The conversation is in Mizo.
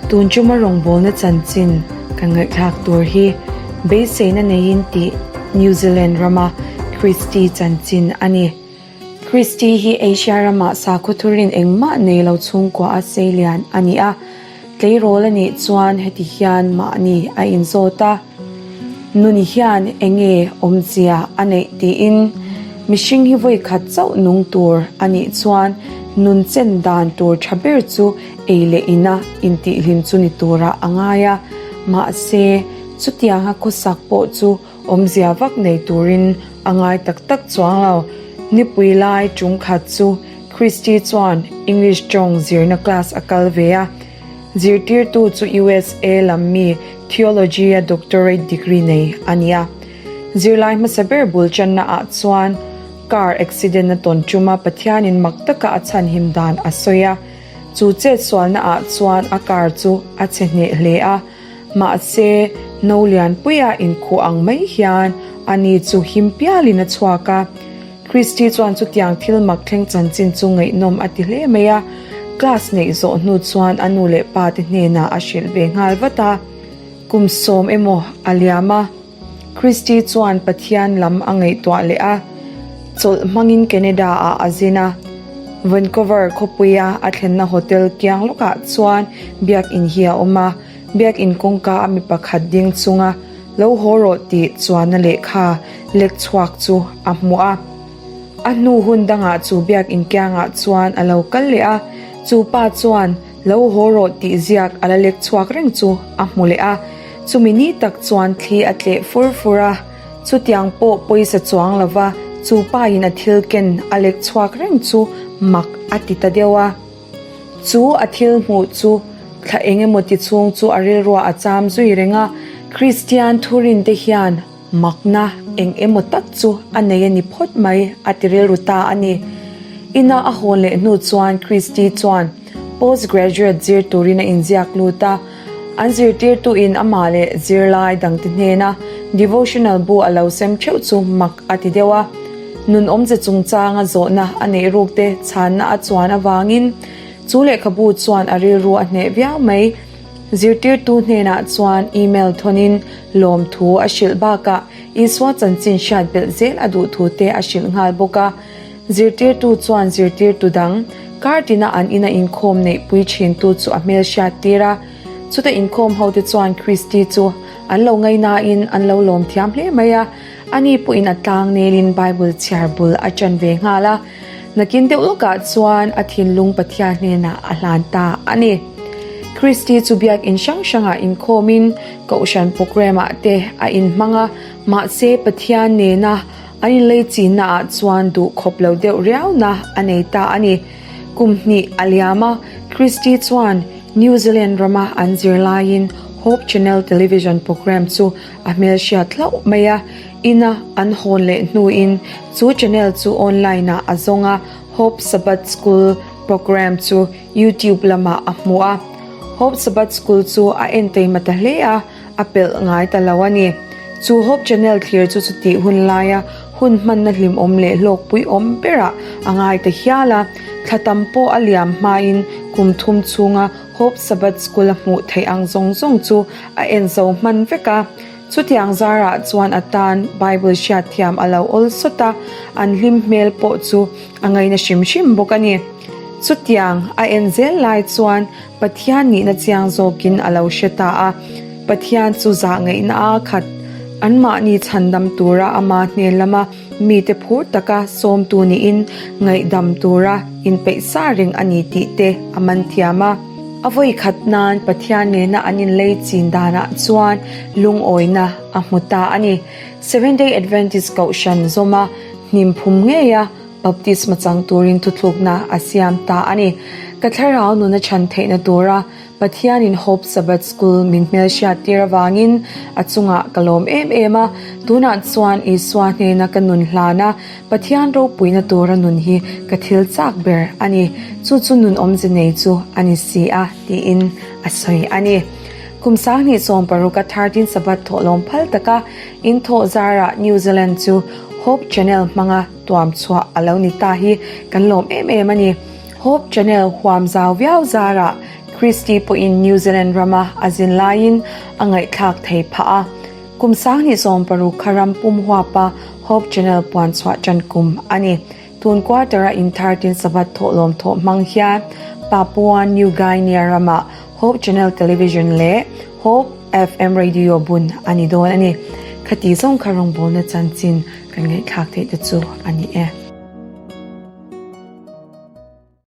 Tun chuma rawngbawlna chanchin kan ngaihthlak tur hi beiseina neiin tih New Zealand rama Christy chanchin a ni. Christy hi Asia ramah sakhaw thurin engmah nei lo chhungkua a seilian a ni a, tleirawl a nih chuan heti hian mahni a inzawt a, Nuni hian enge awmzia a neih tiin mihring hi vawi khat chauh nung tur a nih chuan nun chen dan tur tha ber chu ei leh ina intihhlim chu ni turah a ngai a, mahse chutianga khawsak pawh chu Awmzia vak nei turin a ngai tak tak chuang lo. Nipui lai ṭung khat chu Christy chuan English ṭawng zirna class a kal ve a. Zirtirtu chu USA lam mi Theology-a doctorate degree nei a ni a. Zirlai hmasa ber bul channa ah chuan car accident a tawn ṭuma Pathianin mak taka a chhanhim dan a sawi a. Chu chetsualna ah chuan a car chu a chhe hneh hle a. Mahse, no lianpuia inkhuh ang mai hian ani chu him pialin a chhuak a. Christy chuan chutiang thil mak thleng chanchin chu ngaihnawm a ti hle mai a, class neih zawh hnu chuan a nu leh pa te hnenah a hrilh ve nghal vat a. Kum sawm emaw a liam a. Christy chuan Pathian lam a ngaihtuah leh a, chawlh hmangin Canada ah a zin a. Vancouver khawpuia a thlenna hotel kiang lawkah chuan biakin hi a awm a, biakin kawngka a mi pakhat ding chunga lo haw rawh tih chuanna lehkha lek chhuak chu a hmu a. A hnu hun dangah chu biakin kiangah chuan a lo kal leh a, chu pa chuan Lo haw rawh tih ziak a la lek chhuak reng chu a hmu leh a, chumi ni tak chuan thli a tleh fur fur a, chutiang pawh pawisa chuang lova chu pain a thil ken a lek chhuak reng chu mak a ti ta deuh a. Chu a thil hmuh chu thla eng emaw ti chhung chu a rilruah a cham zui reng a, Kristian thurinte hian Makna eng emaw tak chu a nei a ni phawt mai, a ti rilru ta a ni. Ina a hawn leh hnu chuan Christy chuan post graduate zir turin a inziak lut a. An zirtirtuin amah leh zirlai dangte hnena devotional bu a lo sem theuh chu mak a ti deuh a. Nun awmze chungchanga zawhna a neih rukte chhanna a chuan avangin chu lehkhabu chuan a rilru a hneh viau mai. Zirtirtu hnenah chuan email thawnin lawmthu a hrilh bakah Isua chanchin hriat belh zel a duh thu te a hrilh nghal bawk a. Zirtirtu chuan zirtirtu dang kar tina an ina inkhawm neihpui thintu chu a hmel hriat tir a. Chuta inkhawm hote chuan Christy chu an lo ngainain an lo lawm thiam hle mai a. Ani pawhin a tlang nelin Bible chhiar bul a ṭan ve nghal a. Nakin deuh lawkah chuan a thinlung Pathian hnenah a hlan ta a ni. Christy chu biakin hrang hrangah inkhawmin Kohhran programme-ah te a inhmang a, mahse Pathian nena an inlei chinnaah chuan duh khawp lo deuh riauna a nei ta a ni. Kum hnih a liam a, Christy chuan New Zealand rama an zir laiin Hope Channel television programme chu a hmelhriat hlauh mai a. Ina an hawn leh hnuin chu channel chu online-ah a zawng a, Hope Sabbath School programme chu YouTube lamah a hmu a. Hope Sabbath School chu a enteima ta hle a, a pelh ngai ta lo a ni. Chu Hope Channel thlir chu chutih hun laia hun hmanna hlimawm leh hlawkpuiawm berah a ngai ta hial a. Thla tam pawh a liam hmain kum thum chhunga Hope Sabbath School a hmuh theih ang zawng zawng chu a en zo hman vek a. Chutiang zarah chuan a tan Bible hriatthiam a lo awl sawt a, an hlim hmel pawh chu a ngaina hrim hrim bawk a ni. Chutiang a en zel lai chuan Pathian nihna chiang zawkin a lo hre ta a, Pathian chu zah ngaihna a khat anmahni chhandam tura ama hnen lama mite phur taka sawmtu niin ngaihdam tura inpeih sa reng a ni tih te a man thiam a. A vawi khat nan Pathian nena an inlei chin danah chuan lungawina a hmu ta a ni. Seventh Day Adventist Kohhran zawma hnim phum ngeia Baptisma chang turin thuthlukna a siam ta a ni. Ka thlarau nuna chhan theihna tura Pathianin Hope Sabbath School min hmelhriat tir avangin a chungah ka lawm em em a. Tunah chuan Isua hnena ka nun hlana Pathian ropuina tura nun hi ka thil chak ber a ni. Chu chu nun awmze nei chu a ni si a, tiin a sawi a ni. Kum 2016 a 13 Sabbath thawhlawm phal taka inthawh zarah New Zealand chu Hope Channel hmanga tuam chhuah a lo ni ta hi kan lawm em em a ni. Hope Channel huam zau viau zarah. Christy pawhin New Zealand rama a zin laiin a ngaihthlak thei phah a. Kum 2016 kha ram pum huapa Hope Channel puan chhuah tan kum a ni. Tun quarter-a inthar tin Sabbath thawhlawm thawh hmang hian Papua New Guinea ramah Hope Channel Television leh Hope FM Radio bun a ni dawn a ni. Khati zawng kha rawngbawlna chanchin kan ngaihthlak theih te chu a ni e.